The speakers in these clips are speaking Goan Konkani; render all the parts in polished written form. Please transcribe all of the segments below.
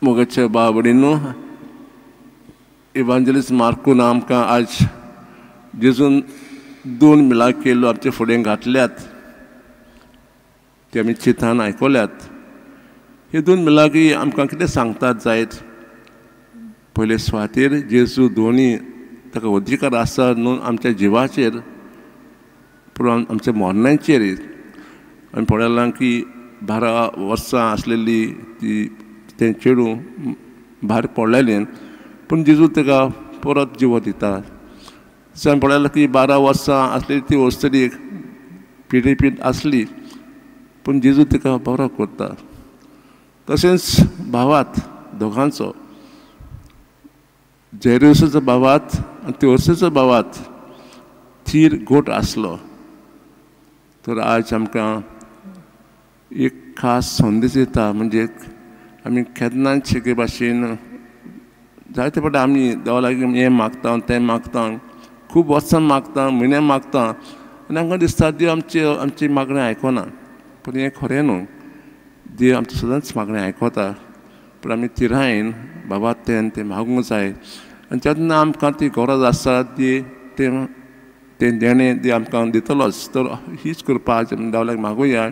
मोगाच्या बाबडीनो, इवांजेलिस्ट मार्कून आमकां आज जेजून दोन मिलाकेलो आमचे फुडें घातल्यात, ते आमी चिंतान आयकल्यात. हे दोन मिलाकी आमकां कितें सांगतात जायत? पयले सुवातेर जेजू दोनी ताका अधिकार आसा न्हू आमच्या जिवाचेर, पूण आमच्या मरणाचेर. आमी पळयलां की 12 वर्सां आसलेली ती तें चेडूं भायर पडलेलें, पूण जेजू ताका परत जिवो दिता. आमी पळयलां की 12 वर्सां आसलेली ती वस्तरी पिडेपीड आसली, पूण जेजू ताका बरो करता. तशेंच भावात दोगांचो, जेरुसाचो भावात आनी तेवसाचो भावात थीर गोट आसलो. तर आज आमकां एक खास संदेश दिता, म्हणजे आमी केन्नाच एके भाशेन जायते फावटी आमी देवा लागीं हें मागता तें मागता, खूब वर्सां मागता, म्हयने मागता, आनी आमकां दिसता देव आमची आमची मागणें आयकना. पूण हें खरें न्हू, देव आमचें सदांच मागणें आयकता. पूण आमी थिरायेन बाबा तें तें मागूंक जाय, आनी जेन्ना आमकां ती गरज आसा ती तें तें देणें देव आमकां दितलोच. तर हीच कृपा आज आमी देवा लागीं मागुया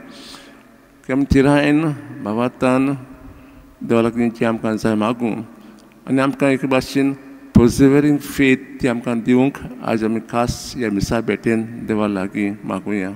की आमी थिरायेन बाबातान देवा लागीं जें आमकां जाय मागूं, आनी आमकां एक भाशेन पर्सिवरींग फेथ ती आमकां दिवंक आज आमी खास ह्या मिसा भेटेन देवा लागीं मागुया.